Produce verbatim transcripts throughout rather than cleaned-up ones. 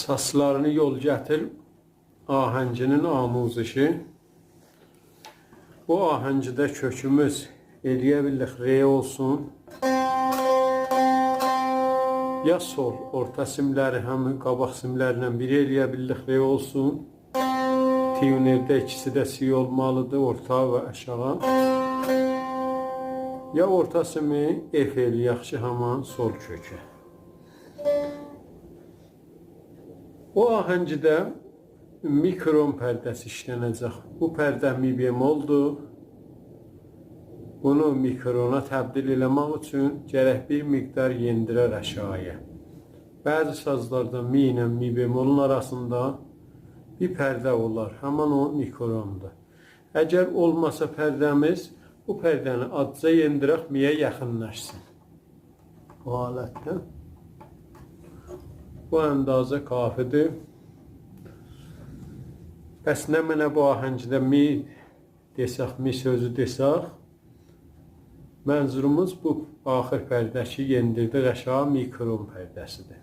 ساچلارینی یول گتیر آهنگینین آموزشی. بو آهنگیده کؤکوموز ائلیه بیللیک ر اولسون. یا سول، اورتا سیملری همی قاباق سیملرله بیر ائلیه بیللیک ر اولسون. تیونرده ایکیسی ده سی اولمالیدیر، اورتا و آشاغی. یا اورتا سیمی اف ائلیک کی، همان سول کؤکه. او آهنگیده می کرن پرده‌سی ایشلنه‌جک. بو پرده می بملدور. بونو می کرنا تبدیل ائله‌مک اوچون گرک بیر مقدار یئندیرک آشاغییا. بعضی سازلاردا می ایله می بملون آراسیندا بیر پرده اولار. همان او می کرندور. اگر اولماسا پرده‌میز، بو پرده‌نی آزجا یئندیرک، می‌یه یاخینلاشسین. بو حالتده. بو اندازه کافیدیر. پس نمنه بو آهنگده می دئسک، می سؤزو دئسک، منظوروموز بو آخیر پرده کی، یئندیردیک آشاغی، می کرن پرده‌سیدیر.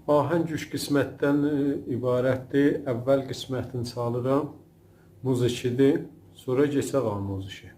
آهنگ اوچ قسمتدن، ائ، عبارتدیر. اول قسمتینی چالیرام، موزیکیدیر. سونرا کئچک آموزشه.